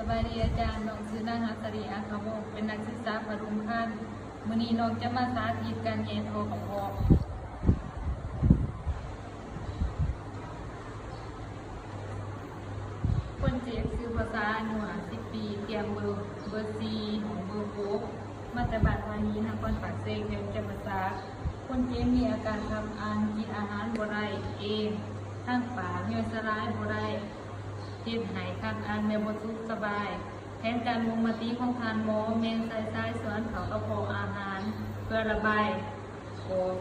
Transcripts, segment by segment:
ສະບາຍດີອາຈານ, ນ້ອງຊື່ນາງ ຫັດສະດີ ອາຄະວົງ ເປັນນັກສຶກສາປະຖົມພັນ. ມື້ນີ້ນ້ອງຈະມາສາທິດການແຍ່ທໍ່ກະເພາະ. ຄົນເຈັບຊື່ພາສາ ອາຍຸຫ້າສິບປີ, ຕຽງເບີ ເບີສີ່ ຫ້ອງເບີຫົກ, ມາແຕ່ບ້ານວາຮີ ນະຄອນປາກເຊ, ແຂວງຈຳປາສັກ. ຄົນເຈັບມີອາການຄັບອັ່ງ, ກິນອາຫານບໍ່ໄດ້ເອງ, ທາງປາກຍ່ອຍສະຫຼາຍບໍ່ໄດ້, ເຮັດໃຫ້ຄັບອັ່ງແລະບໍ່ສຸກສະບາຍ. ແຜນການບົ່ງມະຕິຂອງທ່ານໝໍແມ່ນໃສ່ສາຍສວນເຂົ້າກະເພາະອາຫານ ເພື່ອລະບາຍອອກ.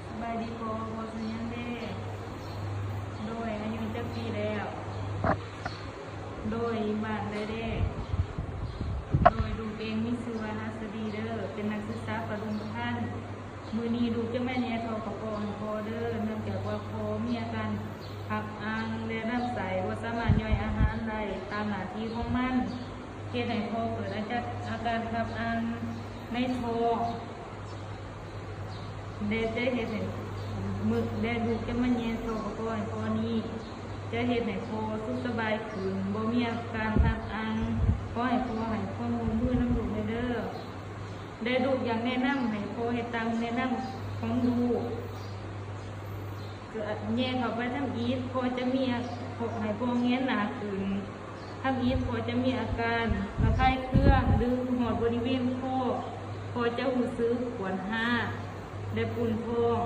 ສະບາຍດີພໍ່, ພໍ່ຊື່ຫຍັງເດ? ໂດຍ, ອາຍຸຈັກປີແລ້ວ? ໂດຍ, ຢູ່ບ້ານໃດເດ? ໂດຍ, ລູກເອງມີຊື່ວ່າ ຫັດສະດີ ເດີ, ເປັນນັກສຶກສາປະຖົມພັນ. ມື້ນີ້ລູກຈະມາແຍ່ທໍ່ກະເພາະໃຫ້ພໍ່ເດີ, ເນື່ອງຈາກວ່າພໍ່ມີອາການຄັບອັ່ງ ແລະ ລຳໄສ້ບໍ່ສາມາດຍ່ອຍອາຫານໄດ້ຕາມໜ້າທີ່ຂອງມັນ, ເຮັດໃຫ້ພໍ່ເກີດອາຈານ ອາການຄັບອັ່ງໃນທ້ອງ ແລະ ຈະເຮັດໃຫ້ມື້ ແລະ ລູກຈະມາແຍ່ທໍ່ກະເພາະໃຫ້ພໍ່ນີ້ ຈະເຮັດໃຫ້ພໍ່ສຸກສະບາຍຂຶ້ນ, ບໍ່ມີອາການຄັບອັ່ງ. ຂໍໃຫ້ພໍ່ໃຫ້ຄວາມຮ່ວມມືນຳລູກແດ່ເດີ. ແລະ ລູກຢາກແນະນຳໃຫ້ພໍ່ເຮັດຕາມແນະນຳຂອງລູກ. ແຍ່ເຂົ້າໄປທຳອິດ, ພໍ່ຈະມີ ໃຫ້ພໍ່ແງນໜ້າຂຶ້ນ. ທຳອິດພໍ່ຈະມີອາການລະຄາຍເຄືອງ ຫຼື ຮອດບໍລິເວນຄໍ, ພໍ່ຈະຮູ້ສຶກປວດຮ້າວ ແລະ ປຸ້ນທ້ອງ.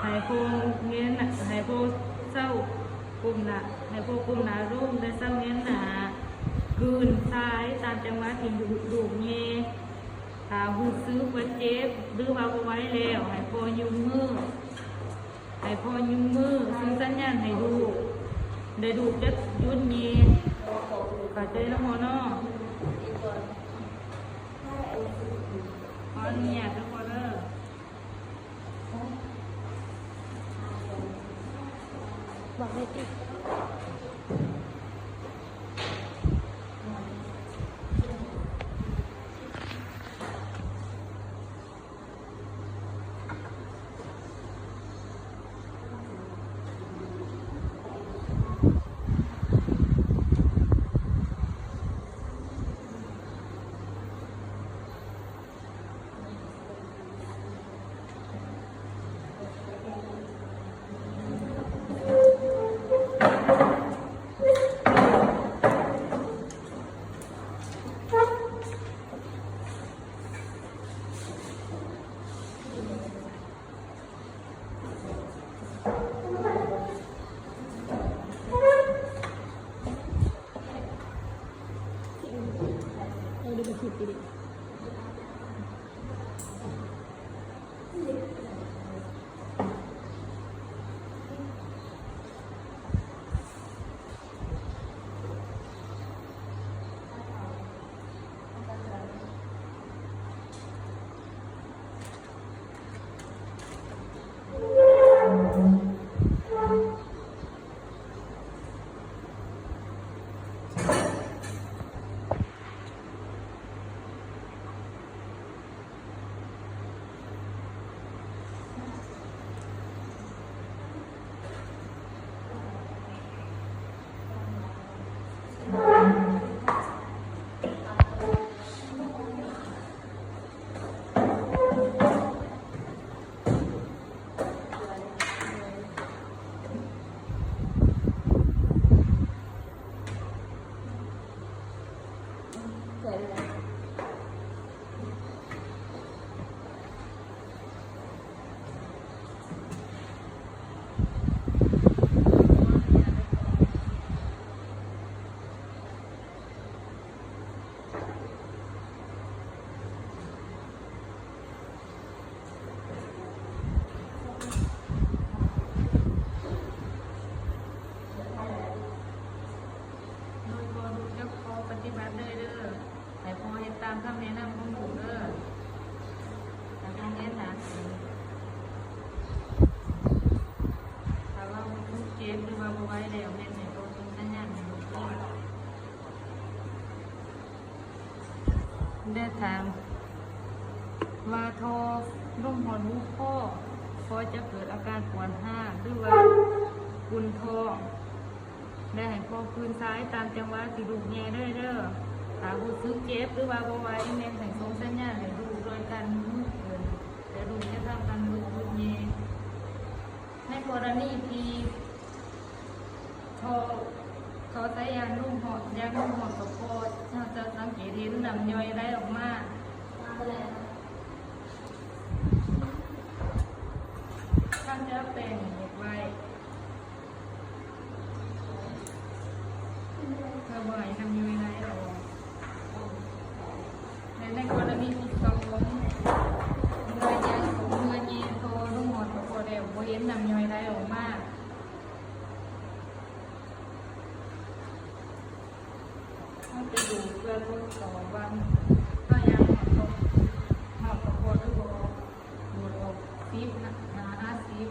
ໃຫ້ພໍ່ເງີຍໜ້າ, ໃຫ້ພໍ່ເຊົາກົ້ມໜ້າ, ໃຫ້ພໍ່ກົ້ມໜ້າລົງ ແລະ ເຊົາເງີຍໜ້າ. ກືນສາຍຕາມຈັງຫວະທີ່ລູກແຍ່. ຖ້າຮູ້ສຶກວ່າເຈັບ ຫຼືວ່າບໍ່ໄຫວແລ້ວ, ໃຫ້ພໍ່ຍົກມື, ໃຫ້ພໍ່ຍົກມືສົ່ງສັນຍານໃຫ້ລູກ ແລະ ລູກຈະຢຸດແຍ່. ເຂົ້າໃຈແລ້ວບໍ່ເນາະ? ຂໍອະນຸຍາດເດີພໍ່ເດີ. ບອກເລີຍຕິ. ໄດ້ຖາມວ່າທໍ່ລົມຮອດຮູຄໍ ພໍຈະເກີດອາການປວດຮ້າວ ຫຼືວ່າອຸ່ນທ້ອງ ແລະ ໃຫ້ພໍຟື້ນສາຍຕາມຈັງຫວະທີ່ລູກແຍ່ເລີຍເດີ. ຖ້າຮູ້ສຶກເຈັບ ຫຼືວ່າບໍ່ໄຫວ ແມ່ນໃຫ້ສົ່ງສັນຍານໃຫ້ລູກໂດຍການມືເອີ້ນ ແລະ ລູກຈະທຳການບຶດແຍ່. ໃນກໍລະນີທີ່ທໍ່ ທໍ່ໃສ່ຢາງລົມຮອດ ຢາງລົມຮອດກະເພາະ ເຮົາຈະສັງເກດເຫັນນ້ຳຍ່ອຍໄຫຼອອກມາ. ເຮົາຈະແປງເຮັດໄວ້ ເພື່ອບໍ່ໃຫ້ນ້ຳຍ່ອຍໄຫຼອອກ. ແລະ ໃນກໍລະນີທີ່ສອງ ເມື່ອຢາງ ເມື່ອແຍ່ທໍ່ລົມຮອດກະເພາະແລ້ວ ບໍ່ເຫັນນ້ຳຍ່ອຍໄຫຼອອກມາ ເຮົາຈະດູດເພື່ອທົດສອບວ່າເຮົາຢາງຮອດກະເພາະ ຮອດກະເພາະຫຼືບໍ່. ດູດອອກສິບ ຫາຫ້າສິບ.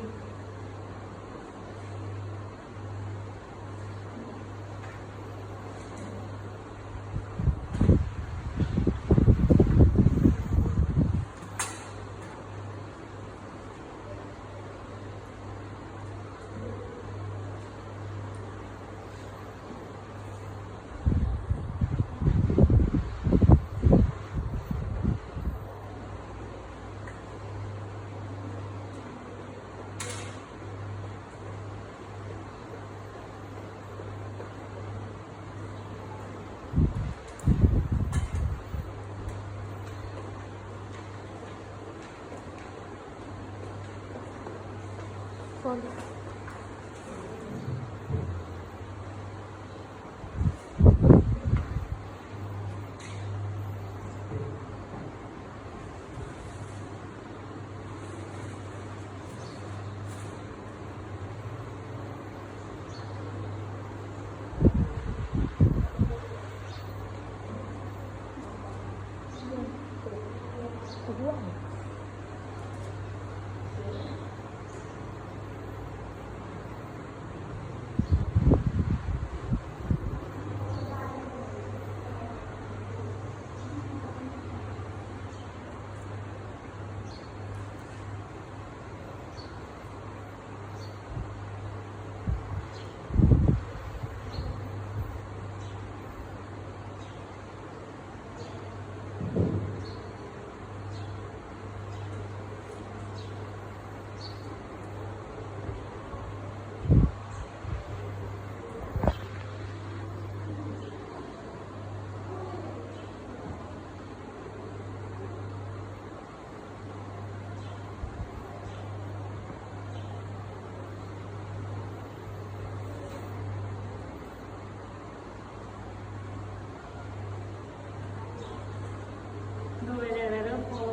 ໂດຍ ແລ້ວ ແລ້ວພໍ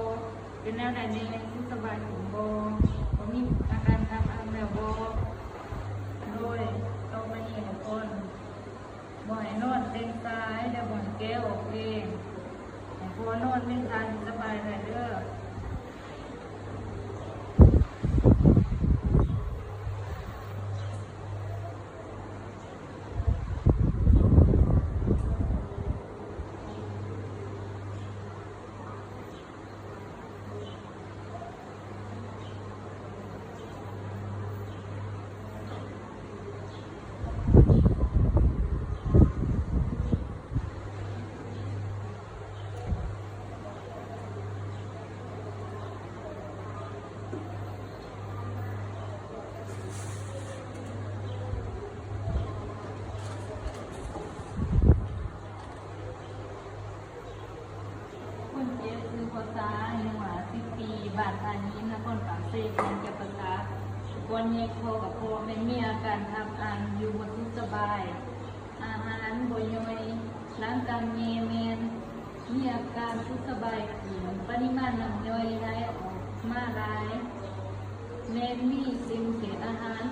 ເປັນແນວໃດແດ່? ສະບາຍຂຶ້ນບໍ່? ບໍ່ມີອາການທາງອາກແລ້ວບໍ່? ໂດຍ ຕໍ່ໄປນີ້ໃຫ້ພໍ່ ບໍ່ໃຫ້ນອນເຕັງຊາຍ ແລະ ບໍ່ໃຫ້ແກອອກເອງ ໃຫ້ພໍ່ນອນເຕັງຊາຍ ສະບາຍໄດ້ເດີ. ຄົນເຈັບຊື່ພໍ່ຊາ ອາຍຸຫ້າສິບປີ ບ້ານທ່າຫີນ ນະຄອນປາກເຊ ແຂວງຈຳປາສັກ. ກ່ອນແຍກທໍ່ກະເພາະແມ່ນມີອາການທາກອັ່ນ ຢູ່ບໍ່ສຸກສະບາຍ, ອາຫານບໍ່ຍ່ອຍ, ຫຼັງການແຍ່ແມ່ນມີອາການສຸກສະບາຍຂຶ້ນ, ປະລິມານນ້ຳຍ່ອຍໄຫຼອອກມາຫຼາຍ, ແມ່ນມີເສນເສດອາຫານ